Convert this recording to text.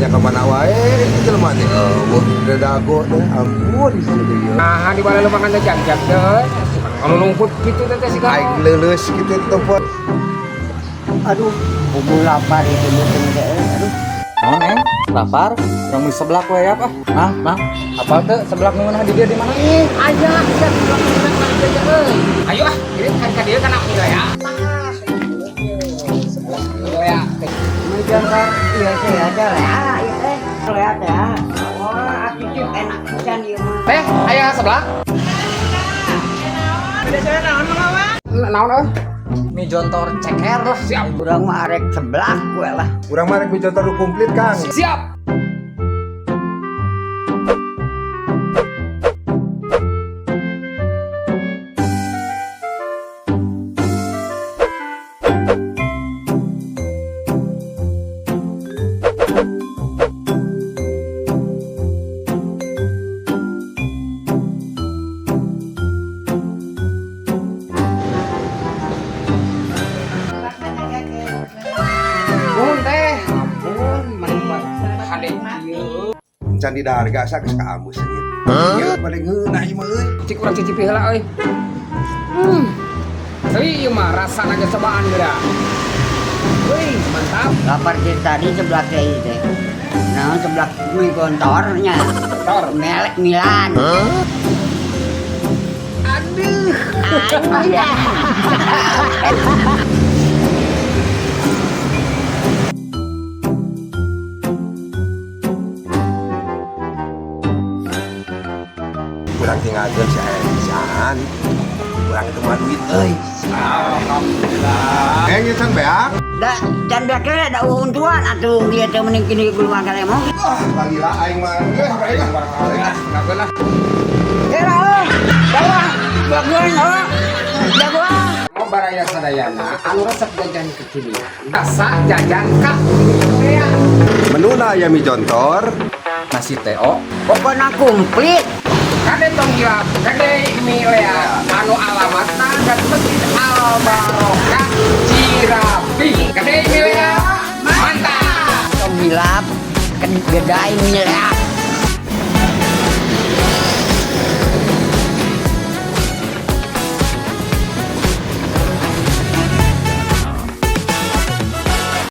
Ya kemana wae ini jelema teh. Eueuh dago teh ampun gitu ya. Nah, di mana lu makan teh jam-jam teh. Kalau lungkut gitu teh sih Aing leuleus kitu tempat. Aduh, bubur lapar itu mungkin teh. Aduh. Naon, Eng? Lapar? Urang beli seblak we ya, ah. Mang, Mang. Apal teu seblak nu ngeunah di dieu di mana? Ih, aya sia seblak nu ngeunah di dieu euy. Ayo ah, ini kan ka dieu kana ya. Seblak ya. Meja iya teh ada lah, iya teh. Lihat ya. Wah, atuh enak pisan ieu mah. Teh, aya seblak. Naon euy? Mie jontor ceker lah. Siap. Urang mah arek seblak we lah. Urang mah rek jontor nu komplit, Kang. Siap. Nuhun teh. Ampun, mani hade kieu. Can di harga asa geus ka amus seungit. Ieu paling ngeunah ieu mah euy. Cik urang cicipi heula euy. Tapi ieu mah rasana ge cobaan geura. Wih, mantap. Lapar dari tadi seblak teh ieu teh. Nah, seblak mie gontornya. Tor. Melek Milan. Aduh. Anjay. Urang tinggalkeun si Aan. Urang itu mah duit euy. Alhamdulillah. Eng ieu can beak. Da, can beak teh da untuan atuh dia teh mending kini gulungan kalemo. Wah, lagi aing mah. Geus, aing ah. Tinggalkeun lah. Era euy. Bawa. Baguan euy. Jagoan. Mau baraya sadayana anu resep jajan kekinian. Rasa jajan ka Korea. Menuna aya mie jontor, Nasi TO. Pokokna komplit. Kade tong hilap, kade mie lea anu alamatna dan Masjid Al Barokah Cirapi. Kade mie lea mantap. Tong hilap kedai mie lea.